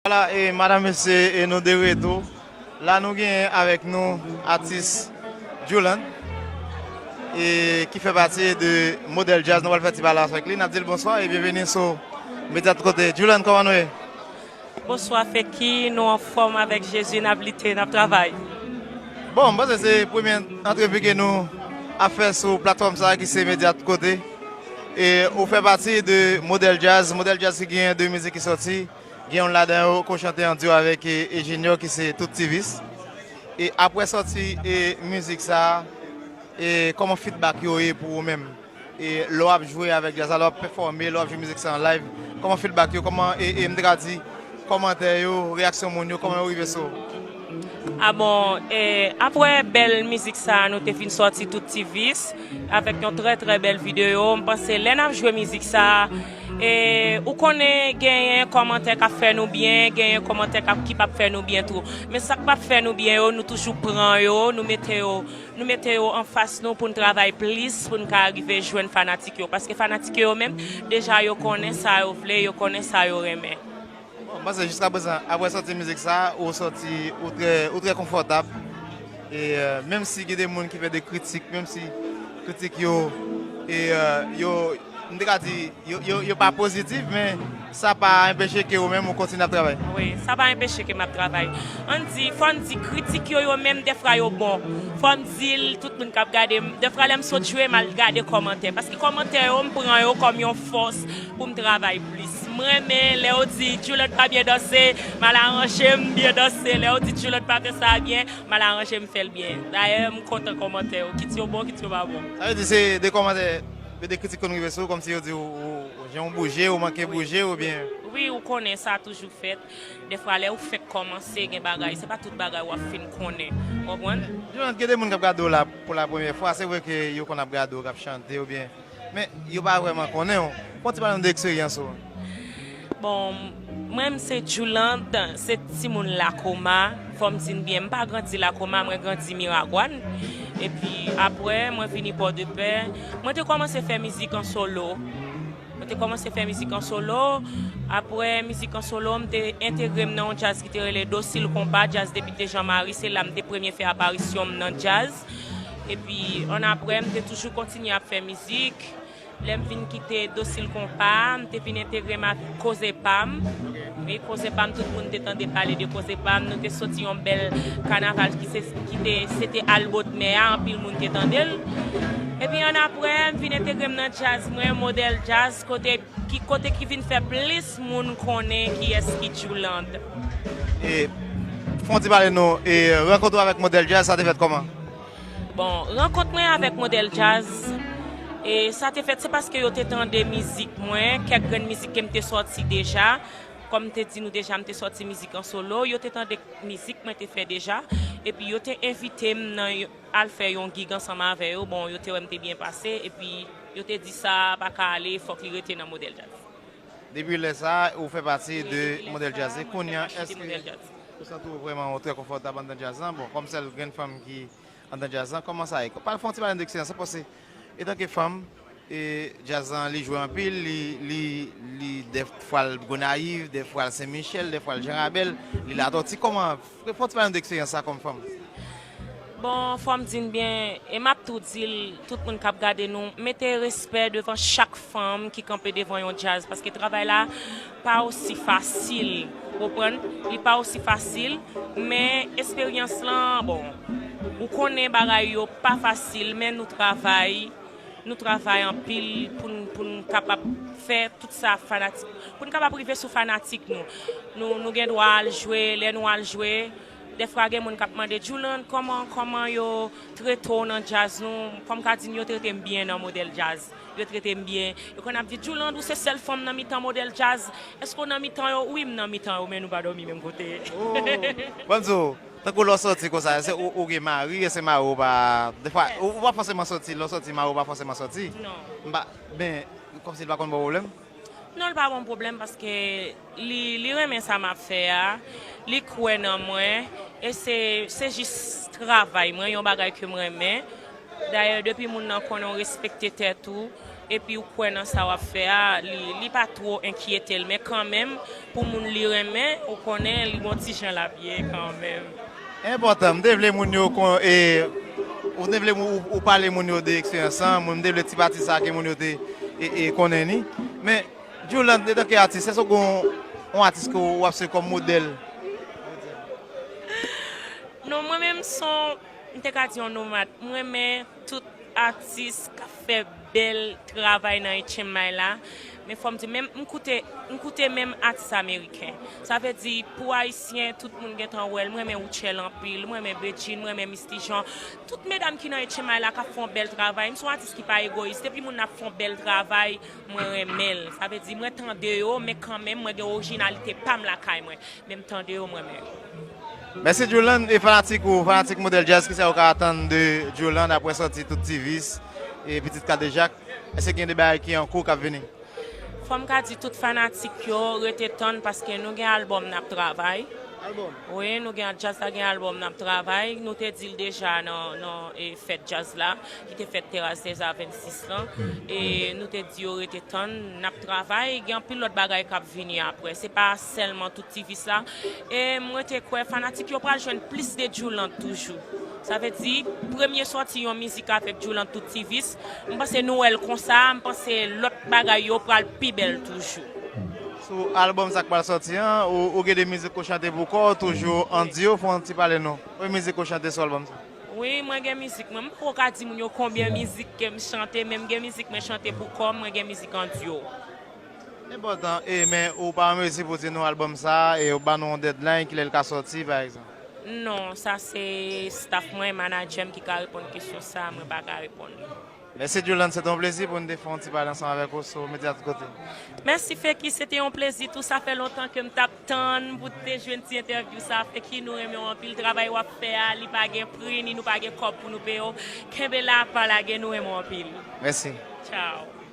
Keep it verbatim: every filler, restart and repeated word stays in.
Vwala, e madanm, mesye, e nou de retou. La, nou genyen avèk nou atis Juland, e ki fè pati de Modèl Jazz. Nou pral fè ti pale avèk li. N ap di l bonswa e byenveni sou Medya Tout Kote. Juland, kòman nou ye? Bonswa, Feki. Nou anfòm avèk Jezi, n ap lite, n ap travay. Bon, m panse se premye antrevi ke nou ap fè sou platfòm sa a ki se Medya Tout Kote. E ou fè pati de Modèl Jazz, Modèl Jazz ki genyen de mizik ki sòti. Gen youn ladan yo ke w chante an dyo avèk, e, e Junior ki se Tout Tivis. E apre sòti, e, mizik sa a, e kòman feedback yo ye pou ou menm? E lè w ap jwe avèk djaz la, lè w ap pèfòme, lè w ap jwe mizik sa an live, kòman feedback yo, kòman, e, e, m te ka di, kòmantè yo, reyaksyon moun yo, kòman yo rive sou ou? A bon, e, apre bèl mizik sa a, nou te fin sòti Tout Tivis avèk yon trè, trè bèl videyo. M panse lè n ap jwe mizik sa a, e, ou konnen genyen kòmantè k ap fè nou byen, genyen kòmantè k ap, ki p ap fè nou byen tou. Men sa k p ap fè nou byen yo, nou toujou pran yo, nou mete yo, nou mete yo anfas nou pou n travay plis, pou n ka rive jwenn fanatik yo. Paske fanatik yo menm, deja yo konnen sa yo vle, yo konnen sa yo renmen. Bon, m panse jiskaprezan, apre sòti mizik sa, ou sòti, ou trè, ou trè konfòtab. E, e, menm si gen de moun ki fè de kritik, menm si kritik yo, e, e, yo, m te ka di, yo, yo, yo pa pozitif, men sa pa enpeche ke ou menm ou kontinye ap travay. Wi, sa pa enpeche ke m ap travay. Ann di, fò n di, kritik yo, yo menm, dèfwa yo bon. Fò m di l, tout moun k ap gade m, dèfwa lè m sot jwe, m al gade kòmantè. Paske kòmantè yo, m pran yo kòm yon fòs pou m travay plis. M renmen lè yo di Juland pa byen danse, m al aranje m byen danse. Lè yo di Juland pa fè sa byen, m al aranje m fè l byen. Dayè, m kontan kòmantè yo, kit yo bon, kit yo pa bon. Sa vle di se de kòmantè, de kritik konn rive sou ou, kòmsi yo di ou, ou, jan ou bouje, ou manke bouje, oubyen? Wi, ou konnen sa toujou fèt. Dèfwa, lè ou fèk kòmanse, gen bagay, se pa tout bagay w ap fin konnen. Ou konprann? Juland, gen de moun k ap gade w la pou la premyè fwa, se vre ke yo konn ap gade w, k ap chante, oubyen Men yo pa vrèman konnen w. Fò w ti pale nou de eksperyans ou. Bon, mwen, m se Juland, se timoun Lakoma. Fò m di n byen, m pa grandi Lakoma, mwen grandi Miragwàn. Epi apre, mwen vini Pòdepè. Mwen te kòmanse fè mizik an solo. Mwen te kòmanse fè mizik an solo. Apre mizik an solo, m te entegre m nan yon djaz ki te rele Dosil Konpa, djaz de Pete Jean Marie. Se la m te premye fè aparisyon m nan djaz. Epi, annapre, m te toujou kontinye ap fè mizik. Lè m vin kite Dosil Konpa, m te vin entegre m ak Koze Pa M. Wi, Koze Pa M, tout moun te tande pale de Koze Pa M. Nou te soti yon bèl kanaval ki se, ki te, se te Albot Mè a, anpil moun te tande l. Epi, annapre, m vin entegre m nan djaz mwen, Modèl Jazz, kote ki, kote ki vin fè plis moun konnen kiyès ki Juland. E, fò w ti pale nou, e, rankont ou avèk Modèl Jazz, sa te fèt kòman? Bon, rankont mwen avèk Modèl Jazz, e, sa te fèt, se paske yo te tande mizik mwen, kèk grenn mizik ke m te sòti deja. Kòm m te di nou deja, m te sòti mizik an solo. Yo te tande mizik mwen te fè deja, epi yo te envite m nan yo, al fè yon gig ansanm avè yo. Bon, yo te wè m te byen pase, epi yo te di sa pa ka ale, fòk li rete nan Modèl Jazz. Depi lè sa a, ou fè pati de Modèl Jazz. E kounye a, èske ou santi w vrèman ou trè konfòtab anndan djaz lan? Bon, kòm sèl grenn fanm ki anndan djaz lan, kòman sa ye? Pale, fè yon ti pale de eksperyans lan, paske, etanke fanm, e djaz lan, li jwe anpil, li, li, li, dèfwa l Gonayiv, dèfwa l Sen Michèl, dèfwa l Jan Rabèl, li Latòti. Kòman, fè yon ti pale de eksperyans sa kòm fanm. Bon, fò m di n byen, e m ap tou di l, tout moun k ap gade nou, mete respè devan chak fanm ki kanpe devan yon djaz, paske travay la pa osi fasil, ou konprann? Li pa osi fasil, men esperyans lan, bon, ou konnen bagay yo pa fasil, men nou travay, nou travay anpil pou n, pou n kapab fè tout sa fanatik, pou n kapab rive sou fanatik nou. Nou, nou gen dwa al jwe, lè nou al jwe, dèfwa gen moun k ap mande, Juland, kòman, kòman yo trete w nan djaz nou? Fò m ka di n yo trete m byen nan Modèl Jazz. Yo trete m byen. Yo konn ap di, Juland, ou se sèl fanm nan mitan Modèl Jazz. Èske w nan mitan yo? Wi, m nan mitan yo, men nou pa dòmi menm kote. Oh. Bon, m di w, tankou lè w sòti konsa, èske ou, ou gen mari, èske mari w pa, dèfwa, ou, ou pa fòseman sòti, lè w sòti, mari w pa fòseman sòti. Non. M pa, men, kòmsi l pa konn ba w pwoblèm? Non, l pa ban m pwoblèm paske li, li renmen sa m ap fè a, li kwè nan mwen, e se, se jis travay mwen, yon bagay ke m renmen. Dayè, depi moun nan konnen w respekte tèt ou, Epi ou kwè nan sa w ap fè a, li, li pa two enkyete l, men kanmenm, pou moun li renmen, ou konnen li gon ti jan l ap ye kanmenm. Enpòtan, m te vle moun yo kon, e, ou te vle ou, ou pale moun yo de eksperyans lan, moun, m te vle ti pati sa ke moun yo te e, e, konnen ni. Men, Djoulande, etanke atis, èske w gen yon atis ke w ap swiv kòm modèl? Non, mwen menm son, m te ka di yon nomad. Mwen renmen tout atis k ap fè bèl travay nan H M I la. Men fò m di, menm m koute, m koute menm atis ameriken. Sa vle di, pou ayisyen, tout moun gentan wè l. Mwen renmen Rutshelle anpil, mwen renmen Bedjine, mwen renmen Misty Jean. Tout medam ki nan H M I la k ap fè yon bèl travay. M se yon atis ki pa egoyis. Depi moun nan ap fè yon bèl travay, mwen renmen l. Sa vle di, mwen tande yo, men kanmenm, mwen gen orijinalite pa m lakay mwen. Men m tande yo, mwen menm. Mèsi Djoulande. E fanatik ou, fanatik modèl djaz, kisa yo ka atann de Djoulande apre sòti Tout Ti Vis e Pitit Kadejak? Èske gen de bagay ki an kou k ap vini? Fò m ka di tout fanatik yo rete tann paske nou gen albòm n ap travay. Albòm? Wi, nou gen, djaz la gen albòm n ap travay. Nou te di l deja nan, nan e, fèt djaz la, ki te fèt Terrasse des Arts vennsis lan. E nou te di yo rete tann, n ap travay. Gen anpil lòt bagay k ap vini apre. Se pa sèlman Tout Ti Vis la. E mwen te kwè fanatik yo pral jwenn plis de Djoulande toujou. Sa vle di, premye sòti yon mizik avèk Djoulande Tout Ti Vis, m panse nou wè l konsa, m panse lòt bagay yo pral pi bèl toujou. Sou albòm sa k pral sòti an, ou, ou gen de mizik ou chante pou kò w, toujou an dyo, fè yon ti pale nou. Premye mizik ou chante sou albòm sa? Wi, mwen gen mizik mwen. M poko ka di moun yo konbyen mizik ke m chante, men m gen mizik mwen chante pou kò m, mwen gen mizik an dyo. Enpòtan, e, men ou pa an mezi pou di nou albòm sa, e ou ba nou yon deadline, kilè l ka sòti, pa egzanp? Non, sa se staff mwen, manadjè m ki ka reponn kesyon sa, mwen pa ka reponn li. Mèsi Djoulande, se te yon plezi pou n te fè yon ti pale ansanm avèk ou sou Medya Tout Kote. Mèsi Feki, se te yon plezi tou. Sa fè lontan ke m t ap tann pou te jwenn ti entèvyou sa. Feki, nou renmen w anpil. Travay w ap fè a, li pa gen pri, ni nou pa gen kòb pou nou peye w. Kenbe la, pa lage, nou renmen w anpil. Mèsi. Tchao.